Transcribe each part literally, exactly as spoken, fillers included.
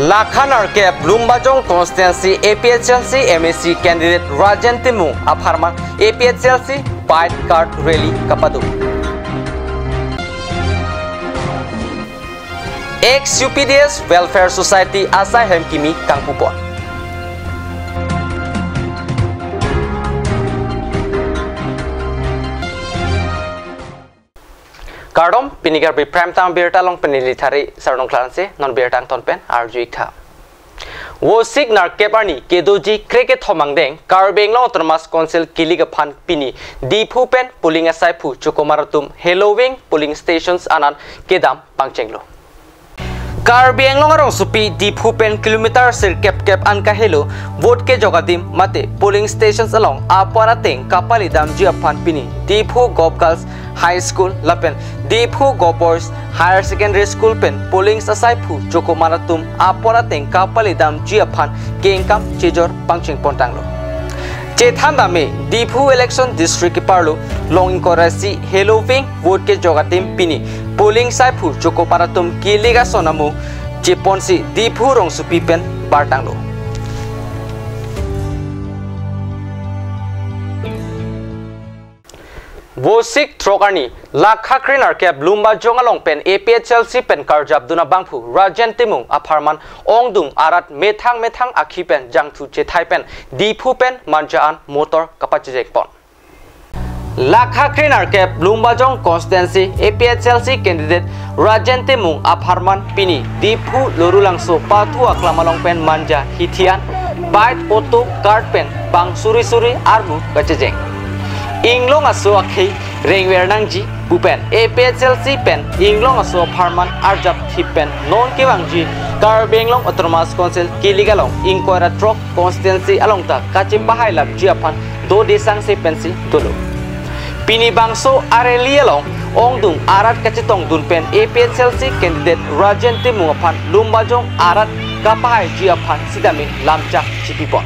Lakha nerkep Lumbajong constituency A P H L C M A C candidate Rajen Timung apharman A P H L C bike cart rally kapado. Ex U P D S Welfare Society asai hem kimi kangpupon. Kardom, pini Karbi Prime Time birta along pen neli Thari Sarnong Klanse, non birta angton pen arju-ik tha. Vosik nerkep arni kedoji krekethom angdeng Karbi Anglong Autonomous Council kilik aphan pini Diphu pen polling asaiphu chokomar atum Heloving polling stations anan kedam pangchenglo. Karbi Anglong arongsopi Diphu pen kilometer sirkep kep an kahelo vote kejok adim mate polling stations along apor ateng kapalidamji aphan pini Diphu Govt Girls High School lapen Diphu Govt Boys Higher Secondary School pen polling asaiphu chokomar atum apor ateng kapalidamji aphan kengkam chejor pangchengpon tanglo. Chethan dame Diphu Election District keparlo long ingkoi ra isi Heloving vote kejok adim pini polling asaiphu chokomar atum kilik ason amo cheponsi Diphu rongsopi pen bartanglo. Vosik throk arni lakha kre nerkep Lumbajong along pen A P H L C pen karjapdun abangphu Rajen Timung apharman ongdung arat methang methang akhi pen jangthu chethai pen Diphu pen Manja an motor kapachejengpon. Lakha kre nerkep Lumbajong constituency A P H L C candidate Rajen Timung apharman pini Diphu Lorulangso pathu aklam along pen Manja hithi an bike, auto, cart pen bang suri suri armu kachejeng. Inglong aso akhei rengver nangji pu pen A P H L C pen inglong aso apharman arjap thip pen non kevangji Karbi Anglong Autonomous Council kilik along ingkoi ra throk constituency along ta kachepahailapji aphan dode sangse pensi dolo. Pini bangso a-rally along ongdung arat kachetongdun pen A P H L C candidate Rajen Timung aphan Lumbajong arat kapahaiji aphan sitame lamchak chipipon.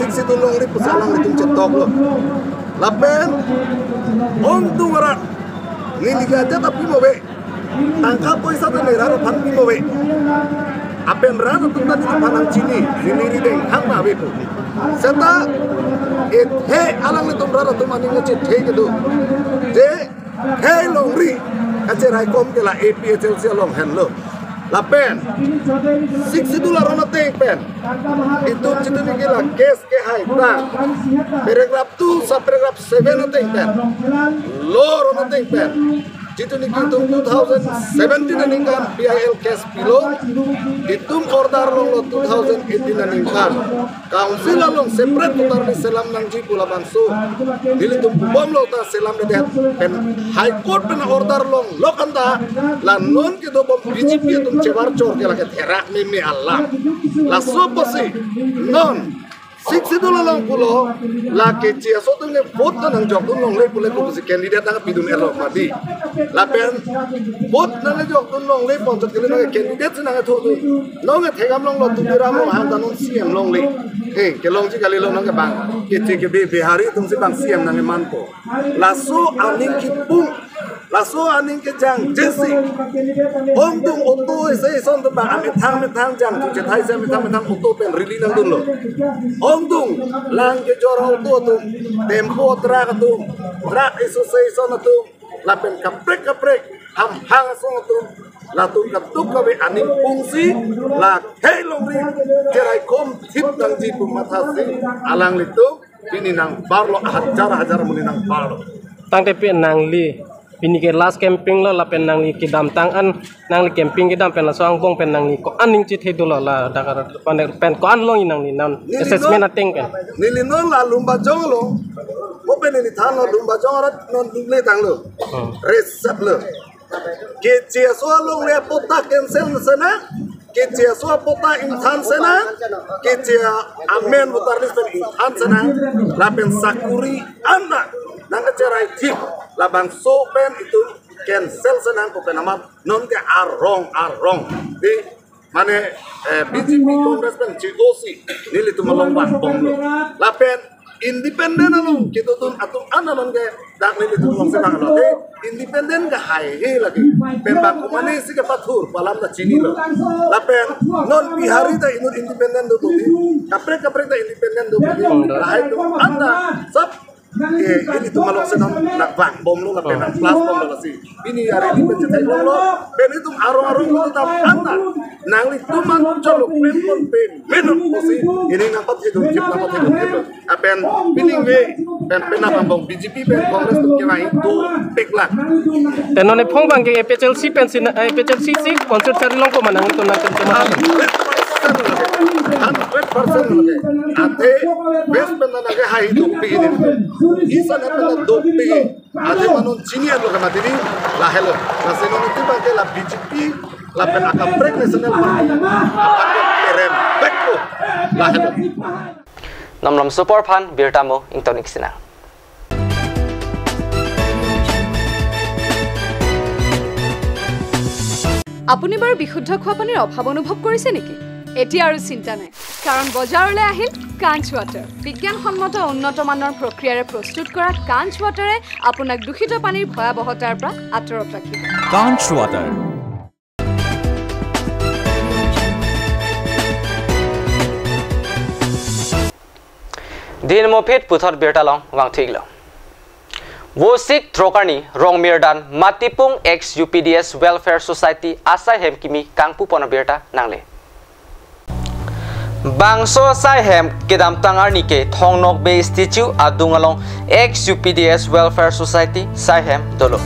Sixth Schedule longri pusi alanglitum chetoklo. Lapen ongdung arat neli gajat aphi move. Tangka poisa ta neli rat aphan pi move. Lapen rat atum ta neliphan nangchini, neli rideng khang ta avepo. Seta ethe alanglitum rat atum aning chethe kedo. Je khei longri kacheraikom ke la A P H L C along henlo. Lapen Sixth Schedule aron ateng pen itum chitini ke la case kehai ta paragraph two sub paragraph seven ateng pen, law aron ateng pen, chitini ke itum two thousand seventeen aningkan B I L case pilo, itum order longlo two thousand eighteen aningkan. Council along separate voter list selam nangji pu labangso nelitum pubomlo ta selamledet pen High Court pen order longlo kan ta la non kedobom B J P atum chevar chor ke lake therak meme alam. Laso apotsi non Sixth Schedule along pulo la keche aso atum ke vote ta nangjokdun longle pule ko pusi candidate nangpidun elo mati. Lapen vote nangjokdun longle ponchot kele nang candidate si nangthodun. Nonke thekdam longlo Tuliram Ronghang ta non C M longle. Eh, kelongji kalilo nonke bang. Keche ke Bi-, Bihari atum si bang C M nangmanpo. Laso aning kipung. Laso aning kejang jesi. Ongdung auto isi ison atum bang amethang methang jangthu chethai si amethang methang auto pen rally nangdunlo. Ongdung lang kejor auto atum, tempo truck atum, truck isi ison atum, lapen kaprek kaprek hamhang asong atum, latum kadokave aning pungsi la khei longri cheraikom thip nangji pu mathasi alanglitum pini nangbarlo, hajar hajar amonit nangbarlo. Tangte pen nangli pini ke last campaign lo lapen nangli kedamtang an, nangli campaign kedam pen laso angbong pen nangli ko-an ning chethe dolo ladak arat pen, pen ko-an longji nangli non assessment ateng pen. Neli non la Lumbajong lo. Mo pen neli thanlo Lumbajong arat non lungle tanglo. Hmm. Resap lo. Keche aso alongle apatta cancel senang, keche aso apatta ingthan senang, keche amen voter list pen ingthan senang, lapen sakuri an nangkacherai thip, labangso pen itum cancel senang ko pen amat nonke arong arong. Di mane, eh, B J P Congress pen C O C nelitum along vangbomlo. Lapen independent along kedodun atum an anon ke dak nelitum longsi bang lo. Te independent ke haihe lagi. Pen bang komane si kepathur pu alam ta chinilo. Lapen non Bihari ta inut independent do tadi. Kaprek kaprek ta independent do tadi. Lahai atum an ta sab ke ilitum alongsi non nangvangbomlo lapen nangplus bomlo lasi. Pini arni pen chetheklonglo. Pen itum arong arong atum an ta nanglitum an cholo pen pon pen menok pusi ini nangpathedun chip nangpathedun chip. Apen pining ve pen pen nang ambong B J P pen Congress atum kevang dopik lang. Te non ephong bang ke A P H L C pen si na, A P H L C si concert sari long ko manang to nang pen cema. Hundred percent lagi. Hundred percent lagi. Athe best pen nang ke hai dopik ini. Isan pen dopik. Athe manon chini alo ke mati ni lahelo. Lasi non itum bang ke la B J P lapen akaprek National Party. Apan kerem pek ko lahelo. Namlam super phan birta mo ingtonik sina. আপুনি বাৰু বিশুদ্ধ খোৱা পানীৰ অভাৱ অনুভৱ কৰিছে নেকি? এতিয়া আৰু চিন্তা নাই, কাৰণ বজাৰলৈ আহিল কাঞ্চ ৱাটাৰ। বিজ্ঞানসন্মত উন্নত মানৰ প্ৰক্ৰিয়াৰে প্ৰস্তুত কৰা কাঞ্চ ৱাটাৰে আপোনাক দূষিত পানীৰ ভয়াৱহতাৰ পৰা আঁতৰত ৰাখিব। Kanch Water. Din mophit puthot birta long vangthiklo. Vosik throk arni Rongmirdan Matipung ex U P D S Welfare Society asai hem kimi kangpu pon abirta nangle. Bangso asai hem kedamtang arni ke Thongnokbe statue adung along ex U P D S Welfare Society asai hem dolo.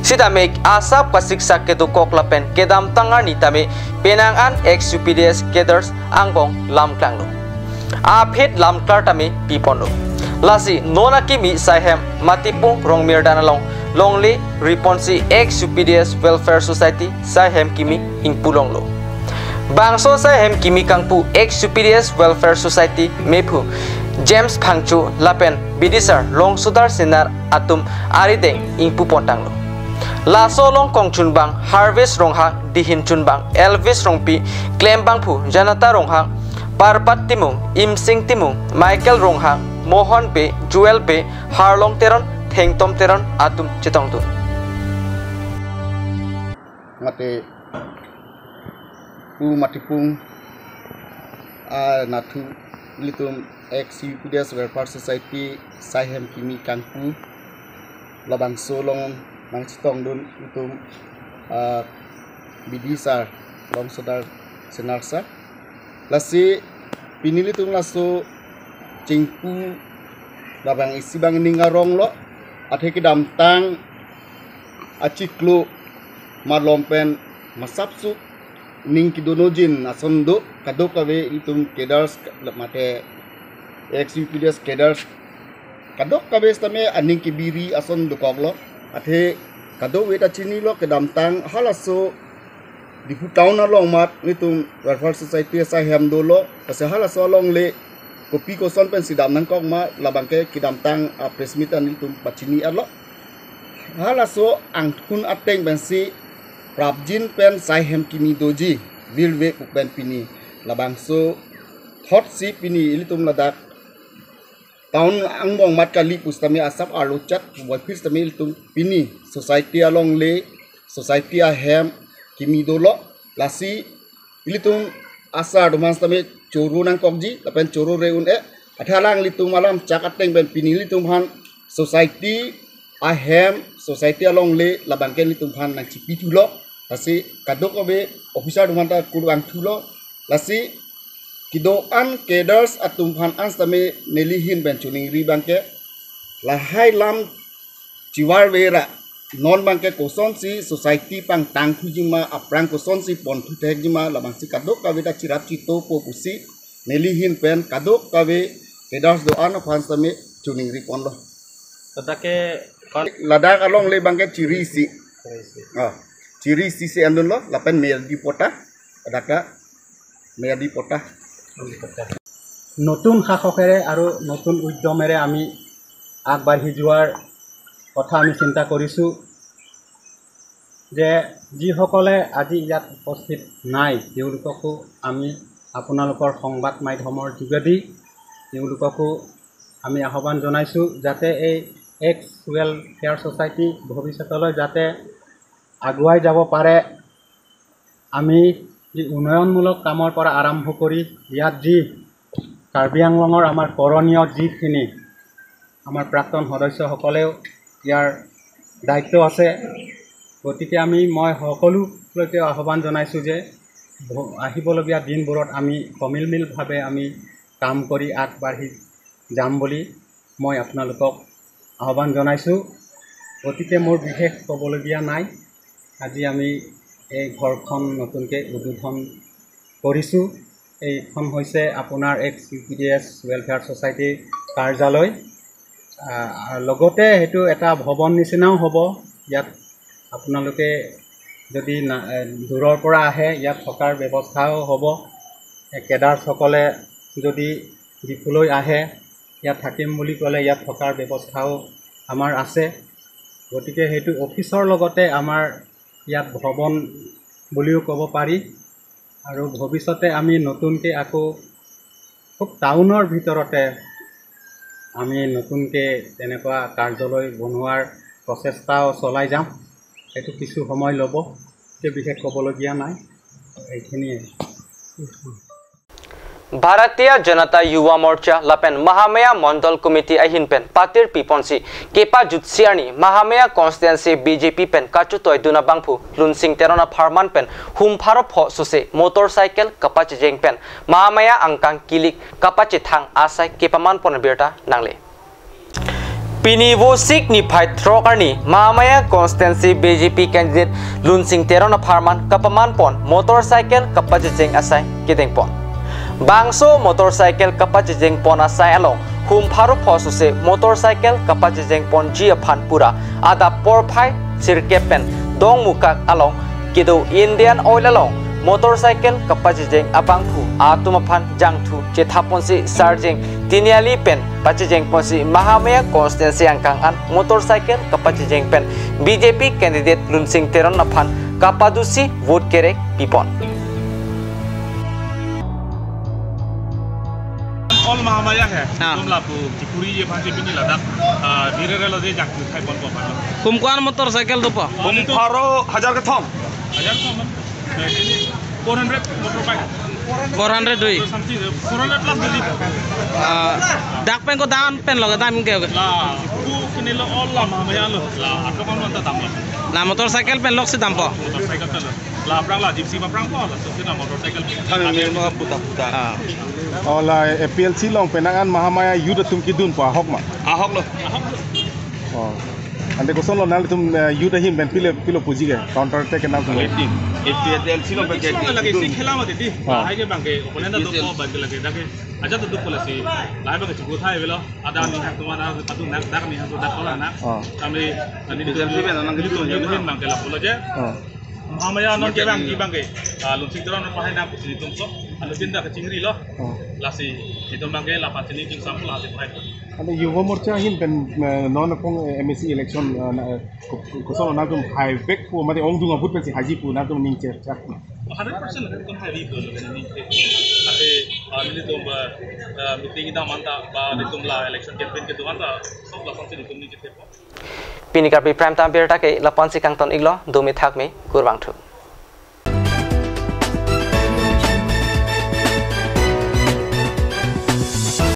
Sitame asap kasiksak kedokok lapen kedamtang arni tame penang an ex U P D S cadres angbong lamklanglo. Aphi lamklar tame piponlo. Lasi non akimi asai hem Matipung Rongmirdan along longle riponsi ex U P D S Welfare Society asai hem kimi ingpulonglo. Bangso asai hem kimi kangpu ex U P D S Welfare Society mephu James Phangcho lapen bidisar Longsodar Senar atum arideng ingpu pontanglo. Laso along kongchunbang Harvest Ronghang, dihin chunbang Elvis Rongpi, klembangphu Janata Ronghang, Parpat Timung, Imsing Timung, Michael Ronghang, Mohon Bey, Joel Bey, Harlong Teron, Thengtom Teron atum chetongdun. Mate pu Matipung anatthu ilitum ex U P D S Welfare Society asai hem kimi kangpu labangso along nangchetongdun itum ah, bidisar Longsodar Senar sir. Lasi pini ilitum laso chingpu labang isi bang ning aronglo, athe kedamtang achiklo malom pen masapsuk ning kedonojin ason do, kadokave itum cadres mate ex U P D S cadres kadokave sitame aning kebiri ason dokoklo. Athe kadokave ta chinilo kedamtang halaso Diphu town along mat nelitum Welfare Society asai hem dolo, lasi halaso alongle kopi koson pensi dam nangkok ma labangke kedamtang a press meet an nelitum pachini arlo. Halaso angthun ateng pensi prapjin pen asai hem kimi doji, bilve pu pen pini labangso thotsi pini ilitum ladak town angbong mat kali pusitame asap arlo chat boy pusitame ilitum pini society alongle, society ahem kimi dolo. Lasi ilitum asar atum aphan sitame choro nangkokji lapen choro re un-e. Athe alanglitum alam chak ateng pen pini ilitum aphan society ahem, society alongle labangke ilitum aphan nangchipi thulo. Lasi kadokave officer atum aphan ta kurvangthu lo. Lasi kedo-an cadres atum aphan an sitame neli ahin pen choningri abangke lahai lam chivar vera non abangke kosonsi society pangtangthuji ma, aphrang kosonsi ponthu thekji ma, labangsi kadokave ta chirap chitopo pusi neli ahin pen kadokave cadres do-an aphan sitame choningri ponlo. Ladak ke kon- Ladak alongle abangke chiri isi. Chiri isi. Ah, chiri isi si andunlo lapen merdi pota. Ladak ta merdi pota. নতুন সাহসেৰে আৰু নতুন উদ্যমেৰে আমি আগবাঢ়ি যোৱাৰ কথা আমি চিন্তা কৰিছোঁ যে যিসকলে আজি ইয়াত উপস্থিত নাই, তেওঁলোককো আমি আপোনালোকৰ সংবাদ মাধ্যমৰ যোগেদি তেওঁলোককো আমি আহ্বান জনাইছোঁ যাতে এই এক্স ৱেলফেয়াৰ ছ'চাইটি ভৱিষ্যতলৈ যাতে আগুৱাই যাব পাৰে। আমি যি উন্নয়নমূলক কামৰ পৰা আৰম্ভ কৰি ইয়াত যি কাৰ্বি আংলঙৰ আমাৰ কৰণীয় যিখিনি আমাৰ প্ৰাক্তন সদস্যসকলেও ইয়াৰ দায়িত্ব আছে। গতিকে আমি, মই সকলোলৈকে আহ্বান জনাইছোঁ যে ভ-, আহিবলগীয়া দিনবোৰত আমি সমিলমিলভাৱে আমি কাম কৰি আগবাঢ়ি যাম বুলি মই আপোনালোকক আহ্বান জনাইছোঁ। গতিকে মোৰ বিশেষ ক'বলগীয়া নাই। আজি আমি এই ঘৰখন নতুনকৈ উদ্বোধন কৰিছোঁ। এইখন হৈছে আপোনাৰ X U P D S welfare ছ'চাইটিৰ কাৰ্যালয়। আহ, লগতে সেইটো এটা ভৱন নিচিনাও হ'ব। ইয়াত আপোনালোকে যদি না-, এ, দূৰৰ পৰা আহে, ইয়াত থকাৰ ব্যৱস্থাও হ'ব। এ, কেডাৰ্ছসকলে যদি ডিফুলৈ আহে, ইয়াত থাকিম বুলি ক'লে ইয়াত থকাৰ ব্যৱস্থাও আমাৰ আছে। গতিকে সেইটো অফিচৰ লগতে আমাৰ ইয়াত ভৱন বুলিও ক'ব পাৰি। আৰু ভৱিষ্যতে আমি নতুনকৈ আকৌ খুব টাউনৰ ভিতৰতে আমি নতুনকৈ তেনেকুৱা কাৰ্যালয় বনোৱাৰ প্ৰচেষ্টাও চলাই যাম। সেইটো কিছু সময় ল'ব, এতিয়া বিশেষ ক'বলগীয়া নাই, এইখিনিয়ে। Bharatiya Janata Yuva Morcha lapen Mahamaya Mondol Committee ahin pen patir piponsi kepajutsi arni Mahamaya Constituency B J P pen kachotoi dun abangphu Lunsing Teron apharman pen hum pharo pho sose motorcycle kapachejeng pen Mahamaya angkang kilik kapachethang asai kepaman pon abirta nangle. Pini Vosik niphai throk arni Mahamaya Constituency B J P candidate Lunsing Teron apharman kapaman pon motorcycle kapachejeng asai kedeng pon. Bangso motorcycle kapachejeng pon asai along hum pharo pho sose motorcycle kapachejeng ponji aphan pura adap porphai sirkep pen Dongmukak along kedo Indian Oil along motorcycle kapachejeng abangphu atum aphan jangthu chethaponsi Sarjeng Tiniali pen pachejeng ponsi Mahamaya Constituency angkang an motorcycle kapachejeng pen B J P candidate Lunsing Teron aphan kapadusi vote kerek pipon. All Mahamaya hai. हाँ। तुम लापु त्रिपुरी ये भांजे बिनी लद्दाख, आ, धीरे रे लजे जाक खाई पन पन। Hum ko-an motorcycle dopo? Hum pharo hajar kethom. Hajar kethom. Four hundred motorbike. Four hundred dui. Something, four hundred plus dui. Ah, dak pen ko dan pen lo, dan ke. La, ku kini lo all la Mahamaya lo. La, atau kamu anta tam lo. La motorcycle pen lok si dampo. Motorcycle pen lo. La aphrang la gypsy aphrang po, la so kina motorcycle. Kami memang puta puta. Ah. Oh, la A P L C along pen nang an Mahamaya youth atum kedun po ahok ma? Ahok lo. Ahok lo. Oh. Ante koson lo nangtum, eh, youth ahin pen pilo pilo puji ke? Counter attack nangtum. Lagi si khela mati ti. Oh. Lahai ke bang ke opponent atum ko bang ke lagi dak ke aja tu duk ko lasi. Lahai bang ke chuku thai velo. Ada ni hak tu mana patu nak dak ni hak tu dak ko la nak. Oh. Kami ani tu ni tu ni bang ke la pulo je. Oh. Mahamaya non ke bang ke bang ke. Ah, Lunsing Teron pahai na pusi tum so. Anu pinda ke chingri lo. Oh. Lasi itum bang ke la pachini ching sampul lasi pahai. Ante Yuva Morcha ahin pen, eh, non akong, eh, M A C election, eh, na, eh, ko-, ko-, koson nangtum haivek po mate ongdung abut pensi haiji pu nangtum ning cherchak. Hundred percent la itum haivi pu lo ning che. Ate, ah, nelitum ba, ah, meeting ida manta ba nelitum la election campaign kedo anta sob la pangsi nelitum ning che. Pini Karbi Prime Time abirta ke la-ansi kangton iklo, dumi thakmi, kurvangthu.